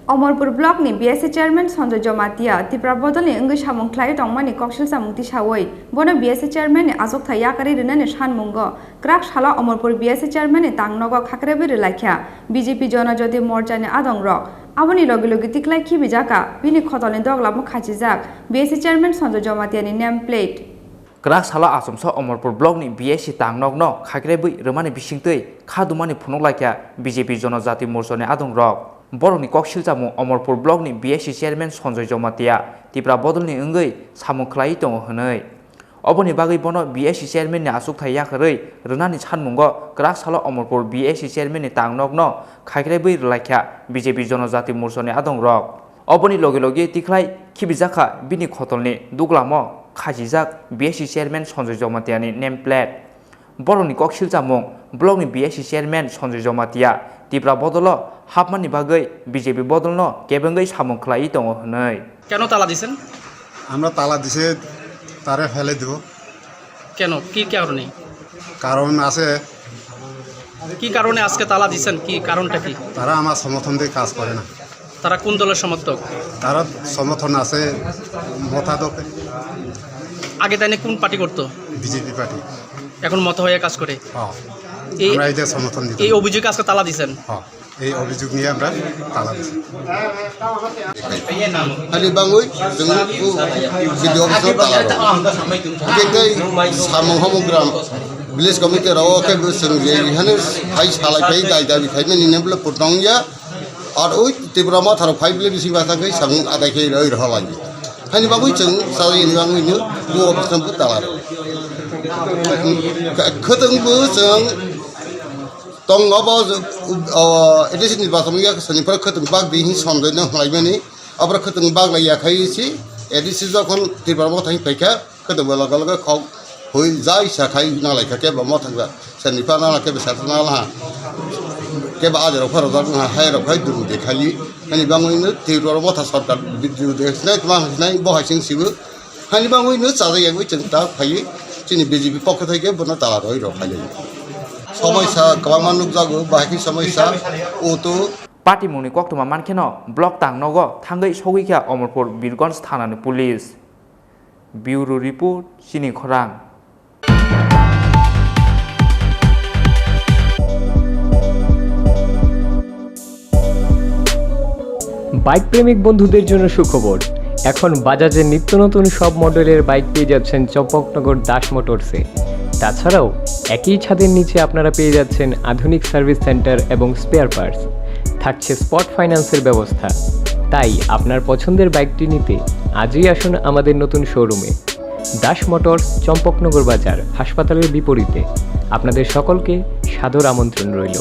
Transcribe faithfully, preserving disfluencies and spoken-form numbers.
Omorpur Block ni B S C Chairman Sanjoy Jamatia Tipra bodol ni wngwi samung khlai tongmani koksil chamung tisawi bono B S C Chairman ni achukthai yakarwi rwnani sanmungo kwrak salo Omorpur B S C Chairman ni tangnogo khakrebwi rwlaikha B J P Jonojati Morcha ni adongrok. Aboni logi logi tikhlai khibijakha bini khotolni doglamo khachijak B S C Chairman Sanjoy Jamatia ni name plate. Kwrak salo achomsa Omorpur Block ni B S C tangnokno khakrebwi rwmani bisingtwi kha dumani phunuk laikha B J P Jonojati Morcha ni adongrok. Borokni kok silchamo Omorpur Block ni B S C Chairman Sanjoy Jamatia Tipra bodol ni wngwi samung khlaiwi tongo hwnwi. Oboni bagwi bono B S C Chairman ni achukthai yakarwi rwnani sanmungo kwrak salo Omorpur B S C Chairman ni tangnokno khakrebwi rwlaikha B J P Jonojati Morcha ni adongrok. Oboni logi logi tikhlai khibijakha bini khotolni duglamo khachijak B S C Chairman Sanjoy Jamatia ni name plate. Borokni kok silchamung, block ni B S C Chairman Sanjoy Jamatia Tipra bodolo hapmani bagwi B J P bodolno kebengwi samung khlaiwi tongo hwnwi. কেন তালা দিছেন? আমরা তালা দিছে, তারে ফেলে দিব। কেন? কি কারণে? কারণ আছে। কি কারণে আজকে তালা দিছেন? কি কারণটা কি? তারা আমার সমর্থন দিয়ে কাজ করে না। তারা কোন দলের সমর্থক? তারা সমর্থন আছে মথা দলকে। আগে তাইনে কোন পার্টি করতো? BJP party. এখন মথা হয়ে কাজ করে? হ্যাঁ। এই, আমরা এদের সমর্থন দিতাম। এই অভিযোগে আজকে তালা দিছেন? হ্যাঁ, এই অভিযোগ নিয়ে আমরা তালা দিছি। Hani bangwi chwng o B D O office no tala rw. Hwnkhe tei samung homogram village committee rok khe bo chwng je hani phai salai phai dai dabi khaimani nem le putong ya. Ar oi Tripura motha rok phai bile bisi basa khe samung adai khe roi rw lai. Hani bangwi chwng salai ni bangwi no bo office no bo tala rw. Khwtwng bo chwng Tong obo, o, A D C ni bacham ya sani pore khwtwng bak di hin Sanjoy no hwnlaimani. Aboro khwtwng bak lai ya khai si A D C jokhon Tripura motha hin phaikha, khwtwng bo loge loge khok hui jai sa khai nang lai kha kebo motha ba. Sani pa nang lai kebo sa nang la. Kebo ajar rok pharo jak nang hai rok khai dum de khai. Ani bangwi no Tripura motha sarkar bidru de sinai tma sinai bo hai sing sibu. Hani bangwi no chajak yagwi chwng ta phaiwi chini B J P pokho thai khe bono tala roi rok phailaio. Somoisa kwbangma nukjago, bahai khe somoisa auto. Patimungni koktwma mankheno block tangnogo thangwi sogwi kha Omorpur Birgonj thanani police. Bureau report, Chini Khorang. Bike প্রেমিক বন্ধুদের জন্য সুখবর। এখন বাজাজের নিত্য নতুন সব মডেলের বাইক পেয়ে যাচ্ছেন চম্পকনগর দাস মোটরসে। তাছাড়াও একই ছাদের নিচে আপনারা পেয়ে যাচ্ছেন আধুনিক সার্ভিস সেন্টার এবং স্পেয়ার পার্টস। থাকছে স্পট ফাইন্যান্সের ব্যবস্থা। তাই আপনার পছন্দের বাইকটি নিতে আজই আসুন আমাদের নতুন শোরুমে। দাস মোটরস, চম্পকনগর বাজার, হাসপাতালের বিপরীতে। আপনাদের সকলকে সাদর আমন্ত্রণ রইল।